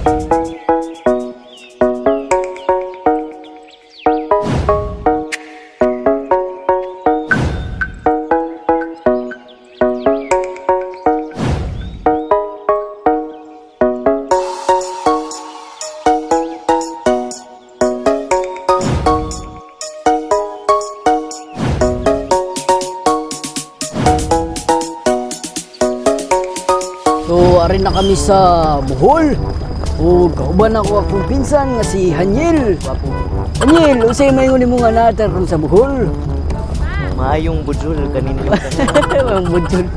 So, ari na kami sa Bohol. O, kauban ako akong pinsan nga si Hanyel. Hanyel, unsay may nimo nga natar ron sa Bohol? Maayong bujul kaninyo. Ang budjol.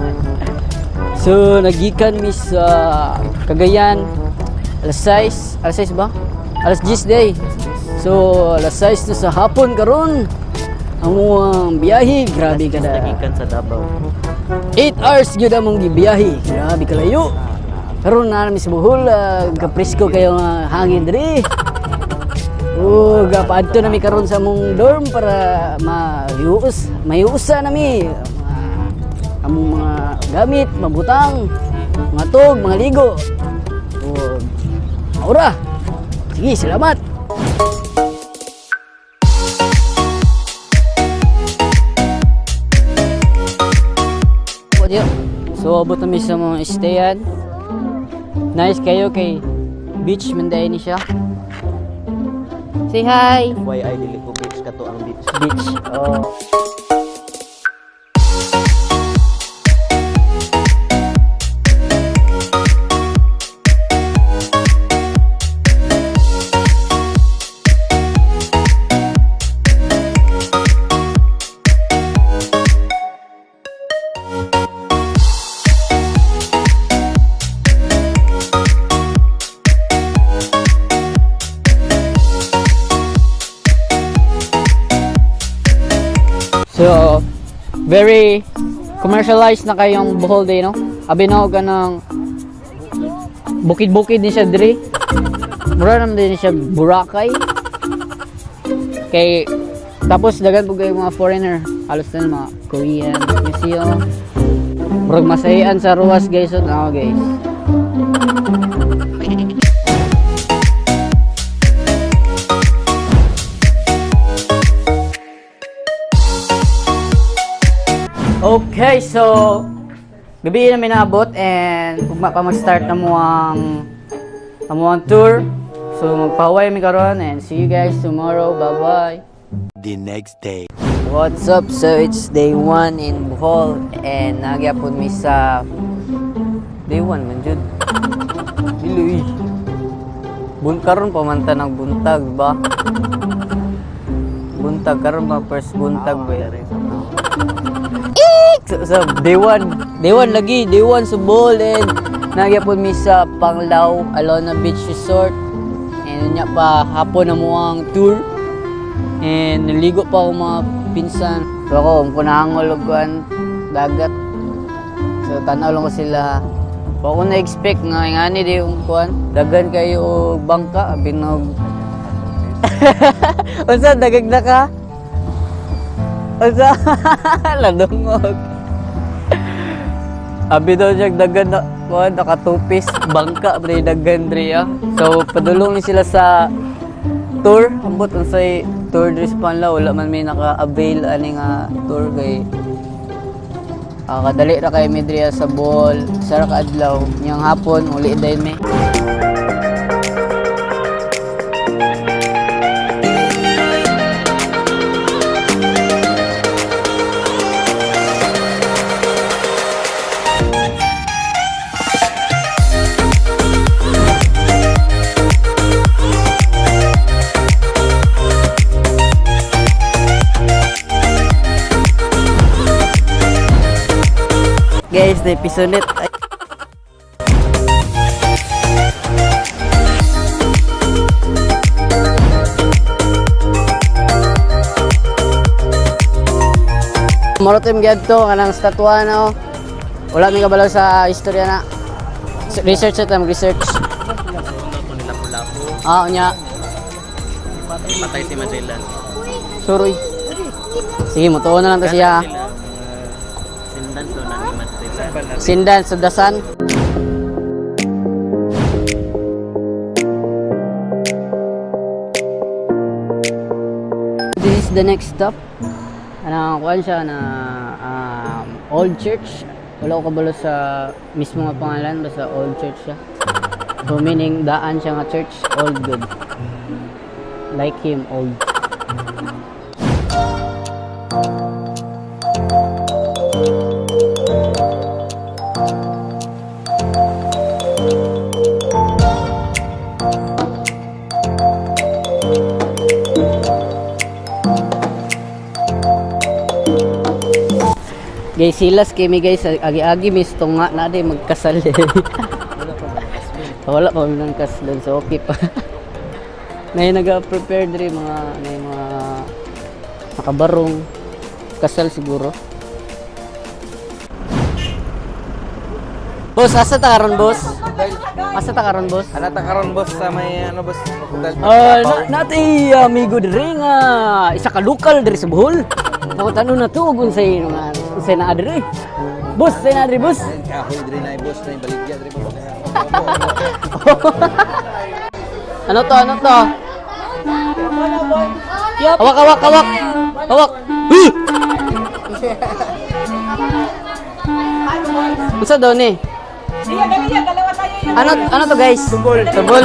So, nagikan mi sa Cagayan. Alas 6, alas 6 ba? Alas 10 day. So, alas 6 na sa hapon karon. Ang among biyahe, grabe ka na. Nagikan sa Davao. 8 hours gyud among gibiyahe. Grabe kalayo. Karon na nami sa Bohol, kapresko kayo nga hangin diri. Oh, gapaadto nami karon sa among dorm para mayuos, mayuosa nami. Among mga gamit, mabutang, mga tog, mga ligo. Oh, aura. Sige, salamat. So, abot nami sa mga stayan. Nice kayo kay beach man dahil ni siya. Say hi. Why I dili ko beach kato ang beach. Beach. Oh. So, very commercialized na kayong Bohol day, no? Abi na ka ng bukid-bukid ni siya diri. Mura naman din siya Boracay. Kay tapos dagan po kayo mga foreigner, halos na mga Korean, you see, oh. Murag masahian sa ruwas guys, oh, no, guys. Okay, so gabi na minabot and ugma pa mag-start na mo ang tour. So magpaway mi karon and see you guys tomorrow. Bye-bye. The next day. What's up? So it's day 1 in Bohol and nagyapon mi sa day 1 man jud. Dili. Bun karon pa man ta nagbuntag ba? Buntag karon ba first buntag ba? So day 1. Day 1 lagi, day 1 sa Bohol and nagyapon mi sa Panglao Alona Beach Resort. And nya pa hapon na mo ang tour. And naligo pa ako mga pinsan. So ako, kunangol og kuan dagat. So tanaw lang ko sila. Wa ko na-expect nga ingani di yung kuan. Dagan kayo og bangka binog. Unsa dagag na ka? Unsa? Ladungog. Abi daw siya dagan na kuan nakatupis bangka pre dagan dre ah. So padulong ni sila sa tour, ambot unsay tour diri sa Panlao, wala man may naka-avail ani nga tour kay kadali ra kay mi diri sa Bohol, sa ra ka adlaw, niyang hapon uli dayon mi. Guys, na pisonet. Moro to yung to kanang statwa na oh. Wala mi kabalo sa istorya na. Research sa time, research. Ah, unya. Patay si Magellan. Suroy. Sige, mutuo na lang to siya. Sindan to na ni Magellan. Sindan, sudasan. the next stop. Ano, kuan siya na Old Church. Wala ko kabalo sa mismo nga pangalan, basta Old Church siya. So meaning daan siya nga church, old good. Like him, old. Guys, silas kami guys, agi-agi mis tunga na di magkasal eh. Wala pa nang kasal, so okay pa. Nay naga-prepare diri mga nay mga nakabarong kasal siguro. Boss, asa ta karon, boss? Asa ta karon, boss? Ana ta karon, boss, sa may ano, boss, hotel. Ah, na, nati amigo diri nga isa ka lokal diri sa Bohol. Pangutano na to ug unsay nga unsay naa diri. Boss, unsay naa diri, boss? Kahoy diri na, boss, na baligya diri, boss. Ano to? Ano to? Hawak, hawak, hawak. Hawak. Huh! Unsa daw ni? Ano ano to, guys? Tubol. Tubol.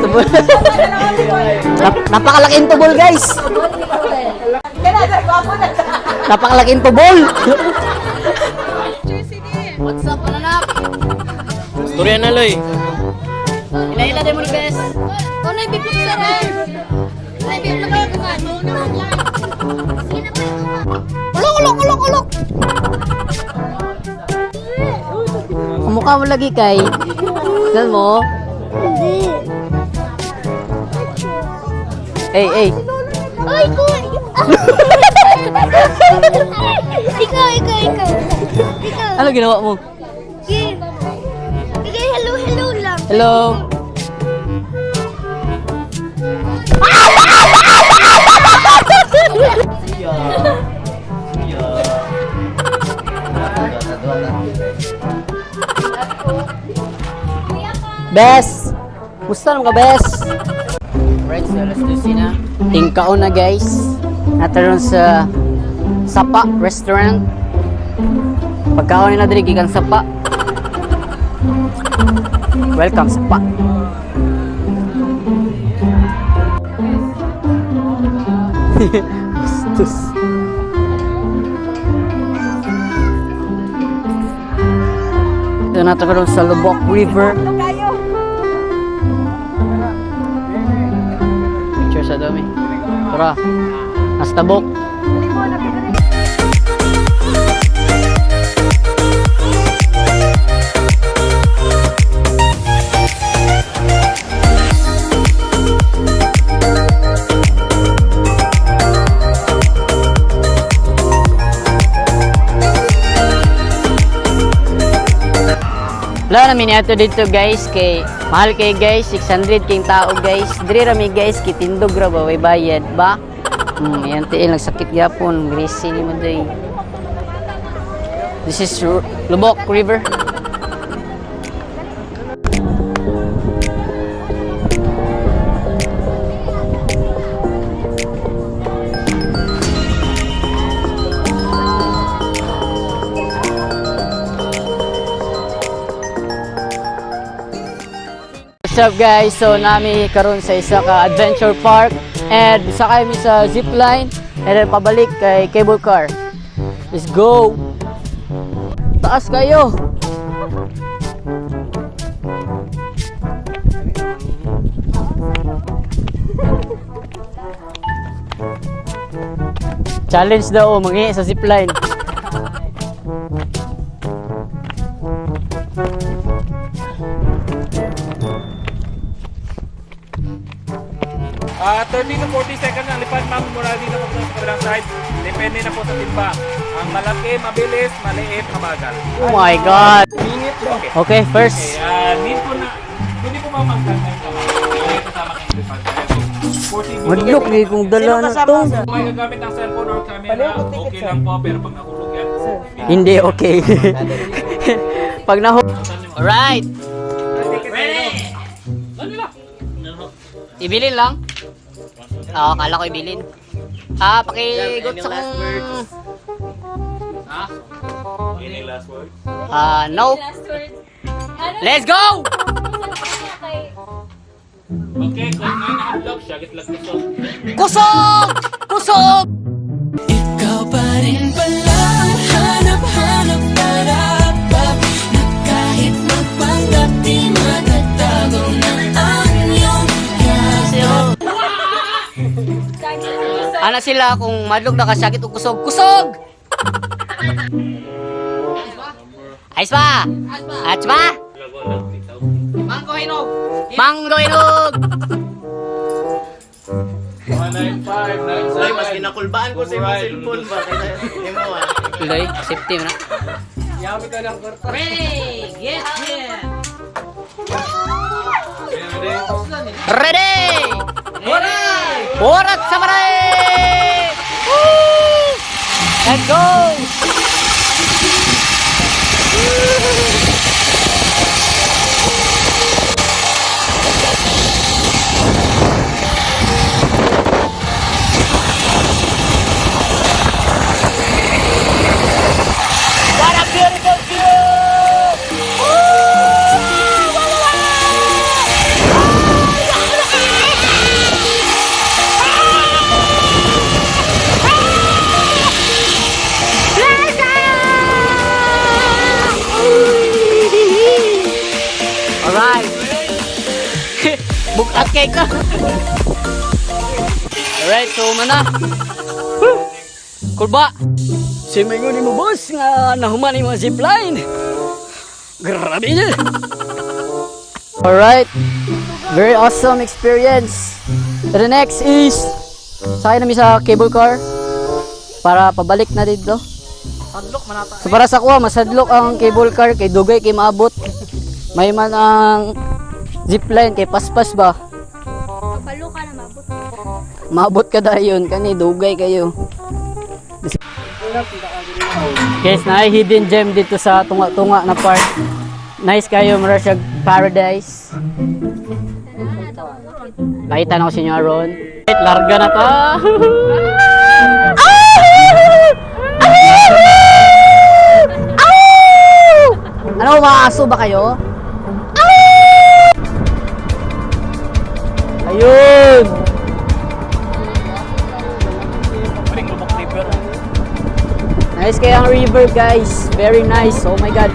Tubol. Napakalaking tubol, guys. Napakalaking tubol. What's up, anak? Storya na, Loy. Ila-ila din mo ni best. Oh, naibiblog sa rin. Naibiblog kayo kung ano. Ulok, ulok, ulok, ulok. Kamukha mo lagi kay. Tignan mo. Hindi. Hey, hey. Ay, ko. Ikaw, ikaw, ikaw. Ikaw. Ano ginawa mo? Sige. Sige, hello, hello lang. Hello. Bes! Musta naman ka, Bes? Right, so alas 12 na. Tingkaon na, guys. Nataron sa Sapa Restaurant. Pagkaon nila diri gikan Sapa. Welcome, Sapa. Bastos. Ito na karon sa Lubok River. Picture sa dami. Tara. Hasta bok. Wala namin ato dito, guys, kay mahal kay guys, 600 king tao, guys. Diri ra mi, guys, kitindog ra ba way bayad ba? Yan tiil nagsakit gyapon, greasy ni mo day. This is Lubok River. What's up, guys? So nami karon sa isa ka adventure park and sakay mi sa zip line and then pabalik kay cable car. Let's go! Taas kayo! Challenge daw, mangi sa zipline. Ah, 30 to 40 seconds ang lipad, ma'am, mula dito po sa kabilang side. Depende na po sa timbang. Ang malaki, mabilis, maliit, mabagal. Oh my God! Okay. Okay, first. Okay, need po na, pwede po ma'am mag-tandem kamay. May kasama kayong lipad. 40 Madlok ni kong dala na to. Kung may gagamit ng cellphone or camera, okay lang po, pero pag nahulog yan, Hindi okay. Pag naho. Alright. Ready! Ibilin lang? Oo, kala ko ibilin. Ah, pakigot sa kong. Any last words? Ah, no. Last words. Ano? Let's go! Kay Okay, kung may nahadlok siya, gitlag kusog. Kusog! Kusog! Ikaw pa rin pala ang hanap-hanap para na kahit magpanggap di matatago na ang iyong yakap. Ana sila kung madlog na kasakit o kusog. Kusog! Ayos ba? Ayos ba? Manggo hinog! Manggo hinog! 195, Loy, mas ginakulbaan ko sa imong cellphone ba? Kaya imo ah. Tuloy, safety mo na. Ready! Ready! Orat sa maray! Woo! Let's go! What a beautiful view! Alright. Bukat kay ka. Alright, so mana. Woo! Kulba. Si Mingo ni mo boss nga nahuman ni mga zipline. Grabe niya. Alright. Very awesome experience. The next is sakay namin sa cable car para pabalik na dito. So para sa kuha, masadlok ang cable car kay dugay kay maabot. May man ang zipline kay paspas ba? Kapalo ka na mabot. Maabot ka dayon kani dugay kayo. Guys, na hidden gem dito sa tunga-tunga na part. Nice kayo, mura siya paradise. Nakita na ko sa inyo aron. Right, larga na ta. Ano, maaso ba kayo? Ayun! Nice kaya ang river, guys. Very nice. Oh my God.